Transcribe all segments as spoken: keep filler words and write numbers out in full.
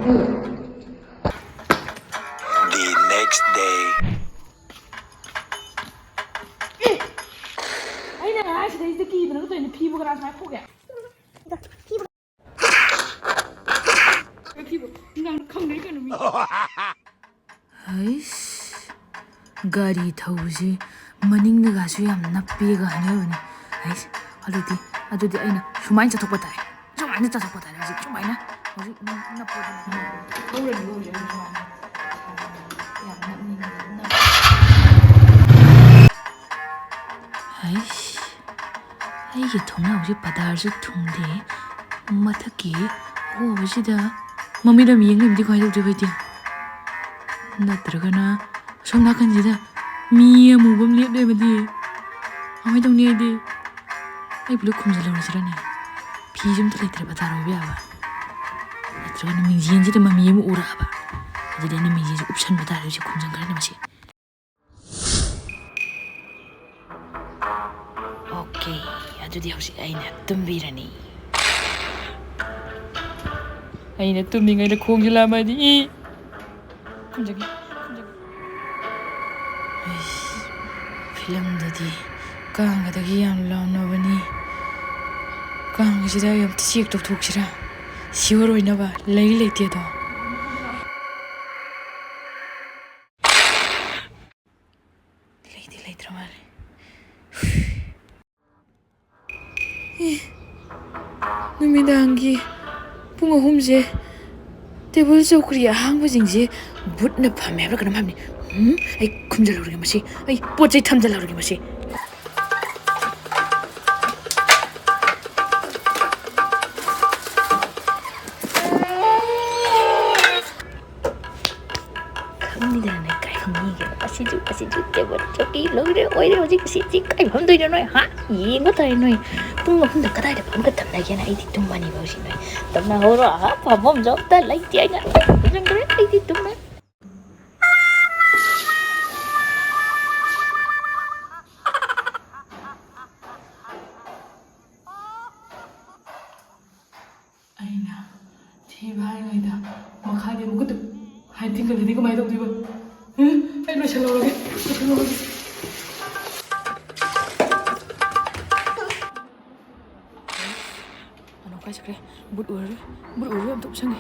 The next day. ꯑꯩꯅ ꯉꯔꯥꯡ ꯁꯤꯗꯩꯁꯤꯗ ꯀꯤꯕꯅ ꯇꯧꯔꯤꯅꯦ, ꯐꯤꯕꯨ ꯀꯅꯥ ꯁꯨꯃꯥꯏꯅ ꯐꯨꯒꯦ? ꯐꯤꯕꯨ ꯅꯨꯡꯗꯥꯡꯗ ꯈꯪꯗ꯭ꯔꯤ ꯀꯩꯅꯣ ꯃꯤ꯫ ꯍꯩꯁ, ꯒꯥꯔꯤ ꯊꯧꯕꯁꯤ ꯃꯅꯤꯡꯗꯒꯁꯨ ꯌꯥꯝ ꯅꯞꯄꯦꯒ ꯍꯥꯏꯅꯕꯅꯤ꯫ ꯍꯩꯁ, ꯑꯗꯨꯗꯤ, ꯑꯗꯨꯗꯤ ꯑꯩꯅ ꯁꯨꯃꯥꯏꯅ ꯆꯠꯊꯣꯛꯄ ꯇꯥꯏ꯫ ꯁꯨꯃꯥꯏꯅ ꯆꯠꯊꯣꯛꯄ ꯇꯥꯔꯦ ꯍꯧꯖꯤꯛ, ꯁꯨꯃꯥꯏꯅ꯫ ꯍꯧꯖꯤꯛ ꯅꯪ ꯅꯞꯄꯗꯤ ꯍꯧꯔꯅꯤ, ꯍꯧꯔꯅꯤ, ꯍꯧꯔꯅꯤ, ꯁꯨꯃꯥꯏꯅ꯫ ꯌꯥꯝ ꯅꯞꯅꯤꯡꯉꯦ, ꯅꯞ-, ꯍꯩꯁ, ꯑꯩꯒꯤ ꯊꯣꯡꯅꯥꯎꯁꯦ ꯄꯗꯥꯔꯁꯨ ꯊꯨꯡꯗꯦ꯫ ꯃꯊꯛꯀꯤ ꯑꯍꯣꯕꯁꯤꯗ ꯃꯃꯤꯠ ꯑꯃ ꯌꯦꯡ ꯂꯩꯕꯗꯤ ꯀꯃꯥꯏꯅ ꯇꯧꯗꯣꯏꯕ ꯑꯩꯗꯤ? ꯅꯠꯇ꯭ꯔꯒꯅ ꯑꯁꯣꯝ ꯅꯥꯀꯟꯁꯤꯗ ꯃꯤ ꯑꯃꯨꯕ ꯑꯃ ꯂꯦꯞ ꯂꯩꯔꯝꯃꯗꯤ ꯀꯃꯥꯏꯅ ꯇꯧꯅꯤ ꯑꯩꯗꯤ? ꯑꯩ ꯄꯨꯂꯞ ꯈꯨꯝꯖꯤꯜꯍꯧꯔꯁꯤꯔꯅꯦ? ꯐꯤꯁꯨ ꯑꯝꯇ ꯂꯩꯇ꯭ꯔꯦ ꯕꯖꯥꯔ ꯑꯣꯏꯕ ꯌꯥꯕ꯫ ꯅꯠꯇ꯭ꯔꯒꯅ ꯃꯤꯡꯖꯦꯜꯁꯤꯗ ꯃꯃꯤ ꯑꯃ ꯎꯔꯛꯑꯕ꯫ ꯑꯗꯨꯗꯤ ꯑꯩꯅ ꯃꯤꯡꯖꯦꯜꯁꯦ ꯎꯞꯁꯟꯕ ꯇꯥꯔꯦ, ꯍꯧꯖꯤꯛ ꯈꯨꯝꯖꯤꯟꯈ꯭ꯔꯅꯤ ꯃꯁꯤ꯫ ꯑꯣꯀꯦ, ꯑꯗꯨꯗꯤ ꯍꯧꯖꯤꯛ ꯑꯩꯅ ꯇꯨꯝꯕꯤꯔꯅꯤ꯫ ꯑꯩꯅ ꯇꯨꯝꯃꯤꯉꯩꯗ ꯈꯣꯡꯁꯦ ꯂꯥꯝꯃꯗꯤ ꯏ꯫ ꯈꯨꯝꯖꯒꯦ, ꯈꯨꯝꯖꯒꯦ꯫ ꯑꯩꯁ, ꯐꯤꯂꯝꯗꯗꯤ ꯀꯥꯡꯒꯗꯒꯤ ꯌꯥꯝ ꯂꯥꯎꯅꯕꯅꯤ꯫ ꯀꯥꯡꯒꯁꯤꯗ ꯑꯩ ꯑꯝꯇ ꯆꯦꯛ ꯇꯧꯊꯣꯛꯁꯤꯔꯥ? ꯁꯤꯌꯣꯔ ꯑꯣꯏꯅꯕ ꯂꯩ ꯂꯩꯇꯦꯗꯣ꯫ ꯂꯩꯗꯤ ꯂꯩꯇ꯭ꯔ ꯃꯥꯜꯂꯦ꯫ ꯑꯦ, ꯅꯨꯃꯤꯗꯥꯡꯒꯤ ꯄꯨꯡ ꯑꯍꯨꯝꯁꯦ ꯇꯦꯕꯜ ꯆꯧꯀ꯭ꯔꯤ ꯑꯍꯥꯡꯕꯁꯤꯡꯁꯦ ꯚꯨꯠꯅ ꯐꯝꯃꯦ ꯍꯥꯏꯕ꯭ꯔꯥ ꯀꯩꯅꯣꯝ ꯍꯥꯏꯕꯅꯤ꯫ ꯎꯝ, ꯑꯩ ꯈꯨꯝꯖꯤꯜꯍꯧꯔꯒꯦ ꯃꯁꯤ, ꯑꯩ ꯄꯣꯠ ꯆꯩ ꯊꯝꯖꯤꯜꯍꯧꯔꯒꯦ ꯃꯁꯤ꯫ ꯈꯪꯅꯤꯗꯅ ꯀꯥꯏ ꯈꯪꯅꯤꯒꯦ? ꯑꯁꯤꯁꯨ, ꯑꯁꯤꯁꯨ ꯇꯦꯕꯜ ꯆꯧꯀꯤ ꯂꯣꯏꯔꯦ, ꯑꯣꯏꯔꯦ꯫ ꯍꯧꯖꯤꯛ ꯑꯁꯤꯁꯤ ꯀꯥꯏ ꯐꯝꯗꯣꯏꯅꯣ ꯅꯣꯏ? ꯍꯥ? ꯌꯦꯡꯕ ꯇꯥꯔꯦ ꯅꯣꯏ꯫ ꯄꯨꯡ ꯑꯍꯨꯝꯗ ꯀꯗꯥꯏꯗ ꯐꯝꯒ ꯊꯝꯅꯒꯦꯅ ꯑꯩꯗꯤ ꯇꯨꯝꯃꯅꯤꯕ ꯍꯧꯖꯤꯛ ꯅꯣꯏ꯫ ꯇꯨꯝꯅꯍꯧꯔꯣ, ꯑꯥ, ꯐꯝꯐꯝꯁꯨ ꯑꯝꯇ ꯂꯩꯇꯦ꯫ ꯑꯩꯅ ꯂꯣꯏ ꯄꯨꯁꯟꯈ꯭ꯔꯦ, ꯑꯩꯗꯤ ꯇꯨꯝꯃꯦ꯫ ꯑꯩꯅ ꯊꯤ ꯐꯥꯏꯔꯤꯉꯩꯗ ꯍꯥꯏꯗꯤ ꯃꯈꯨꯠꯇ ꯍꯥꯏꯗꯤ ꯀꯜꯂꯗꯤ ꯀꯃꯥꯏꯅ ꯇꯧꯗꯣꯏꯕ? ꯎꯝ, ꯑꯩ ꯂꯣꯏꯁꯜꯍꯧꯔꯒꯦ, ꯂꯣꯏꯁꯜꯍꯧꯔꯒꯦ꯫ ꯑꯅꯣ ꯀꯥꯏ ꯆꯠꯈ꯭ꯔꯦ? ꯕꯨꯠ ꯎꯔꯔꯣꯏ, ꯕꯨꯠ ꯎꯔꯔꯣꯏ, ꯑꯝꯇ ꯎꯞꯁꯟꯒꯦ꯫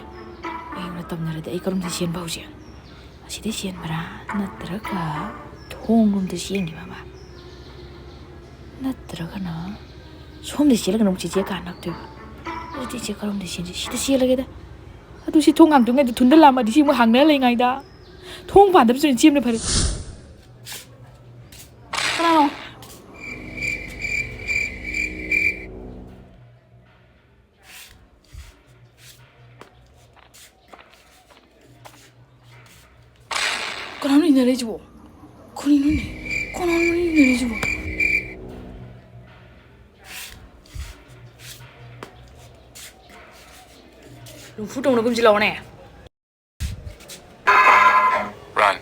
ꯑꯩꯅ ꯇꯝꯅꯔꯗꯤ ꯑꯩ ꯀꯔꯣꯝꯗ ꯆꯦꯟꯕ ꯍꯧꯖꯤꯛ? ꯑꯁꯤꯗꯩ ꯆꯦꯟꯕ꯭ꯔꯥ? ꯅꯠꯇ꯭ꯔꯒ ꯊꯣꯡꯂꯣꯝꯗ ꯆꯦꯟꯈꯤꯕ ꯑꯃ? ꯅꯠꯇ꯭ꯔꯒꯅ ꯁꯣꯝꯗ ꯆꯦꯜꯂꯒꯅ ꯑꯃꯨꯛ ꯆꯦꯆꯦ ꯀꯥ ꯅꯛꯇꯣꯏꯕ꯫ ꯑꯗꯨꯗꯤ ꯏꯆꯦ ꯀꯔꯣꯝꯗ ꯆꯦꯟꯁꯤ? ꯁꯤꯗ ꯆꯦꯜꯂꯒꯦꯗ꯫ ꯑꯗꯨ ꯁꯤ ꯊꯣꯡ ꯍꯥꯡꯗ꯭ꯔꯤꯉꯩꯗ ꯊꯨꯟꯗ ꯂꯥꯝꯃꯗꯤ ꯁꯤ ꯑꯃꯨꯛ ꯍꯥꯡꯅ ꯂꯩꯉꯩꯗ꯫ ꯊꯣꯡ ꯄꯥꯟꯗꯕꯁꯨ ꯑꯣꯏꯅ ꯆꯦꯟꯕꯅ ꯐꯔꯦ꯫ ꯀꯅꯥꯅꯣ? ꯀꯅꯥꯅꯣ ꯏꯟꯅꯔꯛꯏꯁꯤꯕꯣ? ꯀꯔꯤꯅꯣꯅꯦ? ꯀꯅꯥꯅꯣ ꯏꯟꯅꯔꯛꯏꯁꯤꯕꯣ? ꯂꯨꯝꯐꯨ ꯇꯧꯅꯒꯨꯝꯁꯤ ꯂꯥꯛꯑꯣꯅꯦ꯫ Run.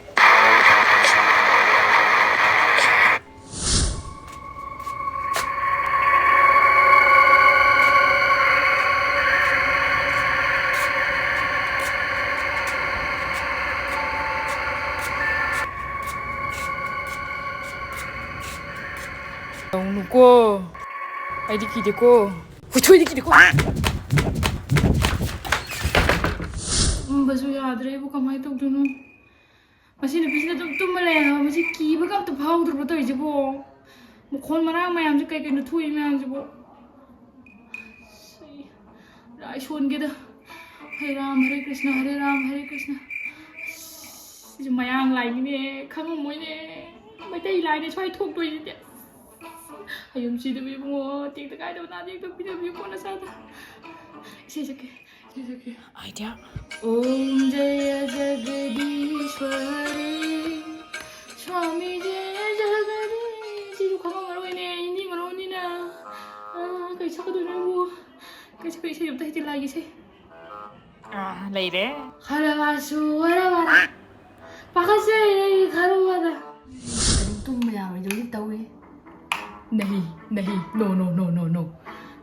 ꯇꯧꯅꯨꯀꯣ꯫ ꯑꯩꯗꯤ ꯀꯤꯗꯦꯀꯣ꯫ ꯍꯨꯏꯊꯨ, ꯑꯩꯗꯤ ꯀꯤꯗꯦꯀꯣ꯫ ꯇꯨꯝꯕꯁꯨ ꯌꯥꯗ꯭ꯔꯦꯕꯨ, ꯀꯃꯥꯏꯅ ꯇꯧꯗꯣꯏꯅꯣ? ꯃꯁꯤ ꯅꯨꯄꯤꯁꯤꯅ ꯑꯗꯨꯝ ꯇꯨꯝꯃ ꯂꯩ ꯍꯥꯏꯕ꯫ ꯃꯁꯤ ꯀꯤꯕꯒ ꯑꯝꯇ ꯐꯥꯎꯗ꯭ꯔꯕꯣ ꯇꯧꯔꯤꯁꯤꯕꯣ? ꯃꯈꯣꯟ ꯃꯔꯥꯡ ꯃꯌꯥꯝꯁꯦ ꯀꯩ ꯀꯩꯅꯣ ꯊꯣꯛꯏ ꯃꯌꯥꯝꯁꯤꯕꯣ? ꯑꯁ, ꯑꯩ ꯂꯥꯏ ꯁꯣꯟꯒꯦꯗ꯫ ꯍꯔꯦ ꯔꯥꯝ, ꯍꯔꯦ ꯀ꯭ꯔꯤꯁꯅ, ꯍꯔꯦ ꯔꯥꯝ, ꯍꯔꯦ ꯀ꯭ꯔꯤꯁꯅ꯫ ꯑꯁ, ꯁꯤꯁꯨ ꯃꯌꯥꯡ ꯂꯥꯏꯅꯤꯅꯦ, ꯈꯪꯉꯝꯃꯣꯏꯅꯦ꯫ ꯃꯩꯇꯩ ꯂꯥꯏꯅꯦ ꯁ꯭ꯋꯥꯏ ꯊꯣꯛꯇꯣꯏꯁꯤꯗꯤ꯫ ꯍꯌꯨꯝ ꯁꯤꯗꯕ ꯏꯕꯨꯡꯉꯣ, ꯇꯦꯛꯇ ꯀꯥꯏꯗꯕ ꯅꯥꯗ ꯌꯦꯛꯇ ꯄꯤꯗꯕ ꯏꯕꯨꯡꯉꯣ ꯅꯁꯥꯗ꯫ ꯏꯁꯩ ꯁꯛꯀꯦ, ꯏꯁꯩ ꯁꯛꯀꯦ꯫ Idea. ॐ जय जगदीश्वरी स्वामी जय जगदीश। ꯁꯤꯁꯨ ꯈꯪꯉꯝꯃꯔꯣꯏꯅꯦ, ꯍꯤꯟꯗꯤ ꯃꯔꯣꯟꯅꯤꯅ꯫ ꯑꯥ, ꯀꯩ ꯁꯛꯀꯗꯣꯏꯅꯣ ꯑꯩꯕꯨ? ꯀꯩ ꯁꯛꯀ ꯏꯁꯩ ꯑꯝꯇ ꯍꯩꯇꯦ, ꯂꯥꯏꯒꯤ ꯏꯁꯩ꯫ ꯑꯥ, ꯂꯩꯔꯦ꯫ ꯈꯔꯕꯥꯁꯨ ꯋꯥꯔꯕꯥꯗ꯫ ꯄꯥꯈꯠꯆꯩ ꯑꯩ ꯈꯔꯕꯥꯗ꯫ ꯑꯗꯨꯝ ꯇꯨꯝꯕ ꯌꯥꯔꯣꯏꯗꯧꯔꯤ ꯇꯧꯏ꯫ ꯅꯍꯤ, ꯅꯍꯤ, no, no, no, no, no꯫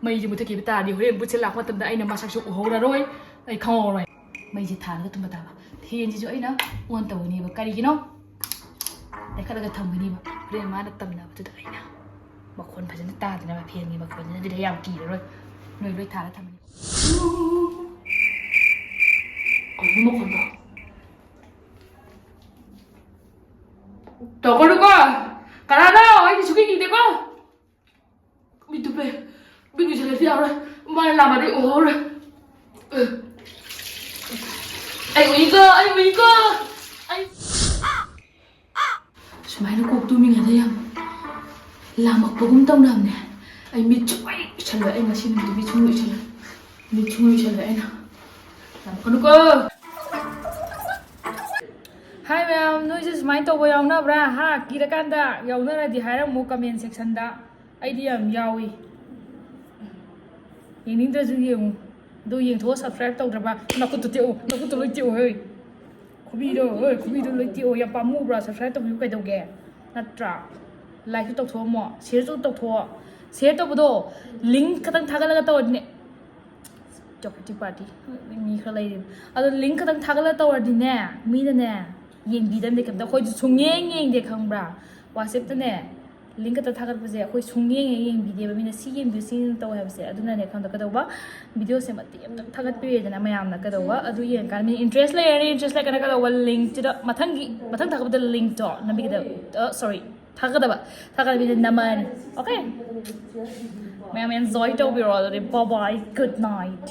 ꯃꯩꯁꯦ ꯃꯨꯊꯠꯈꯤꯕ ꯇꯥꯔꯗꯤ ꯍꯣꯔꯦꯟ ꯕꯨꯠꯁꯦ ꯂꯥꯛꯄ ꯃꯇꯝꯗ ꯑꯩꯅ ꯃꯁꯛꯁꯨ ꯎꯍꯧꯔꯔꯣꯏ, ꯑꯩ ꯈꯪꯍꯧꯔꯣꯏ꯫ ꯃꯩꯁꯦ ꯊꯥꯜꯂꯒ ꯇꯨꯝꯕ ꯇꯥꯕ꯫ ꯐꯦꯟꯁꯤꯁꯨ ꯑꯩꯅ ꯑꯣꯟ ꯇꯧꯒꯅꯤꯕ꯫ ꯀꯔꯤꯒꯤꯅꯣ? ꯂꯩꯈꯠꯂꯒ ꯊꯝꯒꯅꯤꯕ꯫ ꯍꯣꯔꯦꯟ ꯃꯥꯅ ꯇꯝꯅꯕꯗꯨꯗ ꯑꯩꯅ ꯃꯈꯣꯟ ꯐꯖꯅ ꯇꯥꯗꯅꯕ, ꯐꯦꯟꯒꯤ ꯃꯈꯣꯟꯁꯤꯅ꯫ ꯑꯗꯨꯗꯤ ꯑꯩ ꯌꯥꯝ ꯀꯤꯔꯔꯣꯏ꯫ ꯅꯣꯏ ꯂꯣꯏ ꯊꯥꯜꯂ ꯊꯝꯃꯅꯤ꯫ ꯀꯩꯅꯣ ꯃꯈꯣꯟꯗꯣ? ꯇꯧꯒꯅꯨꯀꯣ꯫ ꯀꯅꯥꯅꯣ? ꯑꯩꯗꯤ ꯁꯨꯀꯤ ꯀꯤꯗꯦꯀꯣ꯫ ꯃꯤꯠ ꯇꯨꯞꯄꯦ꯫ ꯃꯤꯠ ꯎꯏꯁꯤꯜꯂꯗꯤ ꯌꯥꯔꯣꯏ꯫ ꯃꯥꯅ ꯂꯥꯝꯃꯗꯤ ꯎꯍꯧꯔꯣꯏ꯫ ꯑꯩ ꯎꯏꯀꯣ, ꯑꯩ ꯎꯏꯀꯣ꯫ ꯑꯩ ꯁꯨꯃꯥꯏꯅ ꯀꯣꯛ ꯇꯨꯝꯃꯤꯉꯩꯗ ꯌꯥꯝ ꯂꯥꯝꯃꯛꯄꯒꯨꯝ ꯇꯧꯅꯕꯅꯦ꯫ ꯑꯩ ꯃꯤꯠ ꯁꯨꯡꯎꯏ ꯎꯏꯁꯜꯂꯣꯏ꯫ ꯑꯩ ꯉꯁꯤ ꯅꯨꯃꯤꯠꯇꯤ ꯃꯤꯠ ꯁꯨꯡꯎꯏ ꯎꯏꯁꯜꯂꯣꯏ꯫ ꯃꯤꯠ ꯁꯨꯡꯎꯏ ꯎꯏꯁꯜꯂꯣꯏ ꯑꯩꯅ꯫ ꯂꯥꯝꯃꯛꯀꯅꯨꯀꯣ꯫ ꯍꯥꯏ ꯃꯌꯥꯝ, ꯅꯣꯏꯁꯨ ꯁꯨꯃꯥꯏꯅ ꯇꯧꯕ ꯌꯥꯎꯅꯕ꯭ꯔꯥ? ꯍꯥ? ꯀꯤꯔꯀꯥꯟꯗ ꯌꯥꯎꯅꯔꯗꯤ ꯍꯥꯏꯔꯝꯃꯨ comment sectionꯗ꯫ ꯑꯩꯗꯤ ꯌꯥꯝ ꯌꯥꯎꯏ꯫ ꯌꯦꯡꯅꯤꯡꯗ꯭ꯔꯁꯨ ꯌꯦꯡꯉꯨ꯫ ꯑꯗꯨ ꯌꯦꯡꯊꯣꯛꯑ subscribe ꯇꯧꯗ꯭ꯔꯕ? ꯅꯈꯨꯠꯇꯨ ꯇꯦꯛꯎ, ꯅꯈꯨꯠꯇꯨ ꯂꯣꯏ ꯇꯦꯛꯎ, ꯍꯣꯏ꯫ ꯈꯨꯕꯤꯗꯣ, ꯍꯣꯏ, ꯈꯨꯕꯤꯗꯣ ꯂꯣꯏ ꯇꯦꯛꯎ꯫ ꯌꯥꯝ ꯄꯥꯝꯃꯨꯕ꯭ꯔꯥ? Subscribe ꯇꯧꯕꯤꯌꯨ ꯀꯩꯗꯧꯒꯦ? ꯅꯠꯇ꯭ꯔꯥ? Likeꯁꯨ ꯇꯧꯊꯣꯛꯑꯝꯃꯣ, shareꯁꯨ ꯇꯧꯊꯣꯛꯑꯣ꯫ Share ꯇꯧꯕꯗꯣ link ꯈꯛꯇꯪ ꯊꯥꯒꯠꯂꯒ ꯇꯧꯔꯗꯤꯅꯦ꯫ Talkative party꯫ ꯃꯤ ꯈꯔ ꯂꯩꯔꯤ꯫ ꯑꯗꯣ link ꯈꯛꯇꯪ ꯊꯥꯒꯠꯂꯒ ꯇꯧꯔꯗꯤꯅꯦ, ꯃꯤꯅꯅꯦ, ꯌꯦꯡꯕꯤꯗꯕꯅꯦ ꯀꯩꯝꯇ꯫ ꯑꯩꯈꯣꯏꯁꯨ ꯁꯨꯡꯌꯦꯡ ꯌꯦꯡꯗꯦ, ꯈꯪꯕ꯭ꯔꯥ? WhatsAppꯇꯅꯦ, link ꯈꯛꯇ ꯊꯥꯒꯠꯄꯁꯦ ꯑꯩꯈꯣꯏ ꯁꯨꯡꯌꯦꯡ ꯍꯦꯛ ꯌꯦꯡꯕꯤꯗꯦꯕ꯫ ꯃꯤꯅ ꯁꯤ ꯌꯦꯡꯕꯤꯌꯨ, ꯁꯤ ꯇꯧ ꯍꯥꯏꯕꯁꯦ꯫ ꯑꯗꯨꯅꯅꯦ, ꯈꯪꯗ ꯀꯩꯗꯧꯕ? Videoꯁꯦ ꯃꯇꯦꯛ ꯑꯃꯇꯪ ꯊꯥꯒꯠꯄꯤꯔꯦꯗꯅ ꯃꯌꯥꯝꯅ, ꯀꯩꯗꯧꯕ? ꯑꯗꯨ ꯌꯦꯡꯉꯀꯥꯟꯗ ꯃꯤ interest ꯂꯩꯔꯅꯤ, interest ꯂꯩꯔꯒꯅ ꯀꯩꯗꯧꯕ? Linkꯇꯨꯗ ꯃꯊꯪꯒꯤ, ꯃꯊꯪ ꯊꯥꯒꯠꯄꯗ linkꯇꯣ ꯅꯝꯕꯤꯒꯗꯕ꯫ ꯑ, sorry, ꯊꯥꯒꯠꯀꯗꯕ꯫ ꯊꯥꯒꯠꯂꯕꯅꯤꯅ ꯅꯝꯃꯅꯤ꯫ Okay? ꯃꯌꯥꯝ enjoy ꯇꯧꯕꯤꯔꯣ꯫ ꯑꯗꯨꯗꯤ bye bye, good night꯫